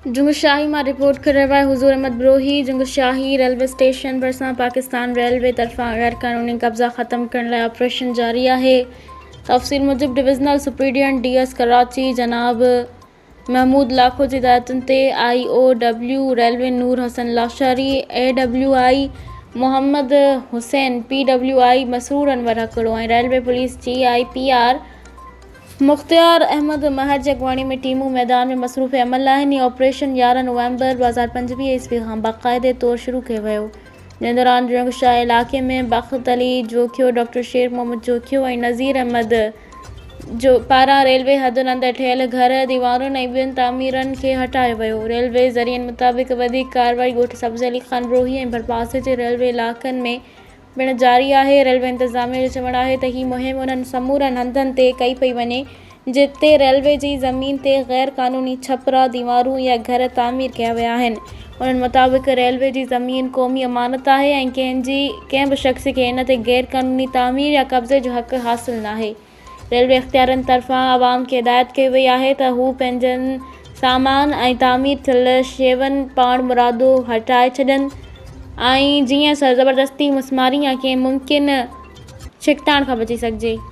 جنگشاهي مان رپورٽ ڪري رهيو آهي حضور احمد بروهي جنگشاهي ريلوي اسٽيشن ڀرسان پاڪستان ريلوي طرفان غير قانوني قبضا ختم ڪرڻ لاء آپريشن جاري آهي تفصيل موجب divisional superintendent D S Karachi جناب محمود لاکو جي هدايتن تي I O W railway Noor Hassan Lashari A W I Muhammad Hussain P W I Masroor Anwar Hakro ۽ railway police جي آء پي آر مختيار احمد مهر جي اڳواڻي ۾ ٽيمون ميدان ۾ مصروف عمل آهن. هي آپريشن 11 نومبر 2025 عيسوي کان باقاعدي طور شروع ڪيو ويو، جنهن دوران جنگ شاهه علائقي ۾ بخت علي جوکيو، ڊاڪٽر شير محمد جوکيو ۽ نذير احمد پاران ريلوي حدن اندر ٺهيل گهر، ديوارن ۽ ٻين تعميرن کي هٽايو ويو. ريلوي ذريعن مطابق وڌيڪ ڪارروائي ڳوٺ سبز علي خان بروهي ۽ ڀرپاسي جي ريلوي علائقن ۾ پڻ جاري آهي. ريلوي انتظاميه جو چوڻ آهي ته هي مهم انهن سمورن هنڌن تي ڪئي پئي وڃي جتي ريلوي جي زمين تي غير قانوني ڇپرا، ديوارون يا گهر تعمير ڪيا ويا آهن. انهن مطابق ريلوي جي زمين قومي امانت آهي ۽ ڪنهن جي ڪنهن به شخص کي ان تي غير قانوني تعمير يا قبضي جو حق حاصل ناهي. ريلوي اختيارين طرفان عوام کي هدايت ڪئي وئي آهي ته هو پنهنجن سامان ۽ تعمير ٿيل شيون پاڻمرادو هٽائي ڇڏين ۽ جيئن زبردستي مسماري يا ڪنهن ممڪن ڇڪتاڻ کان بچي سگهجي.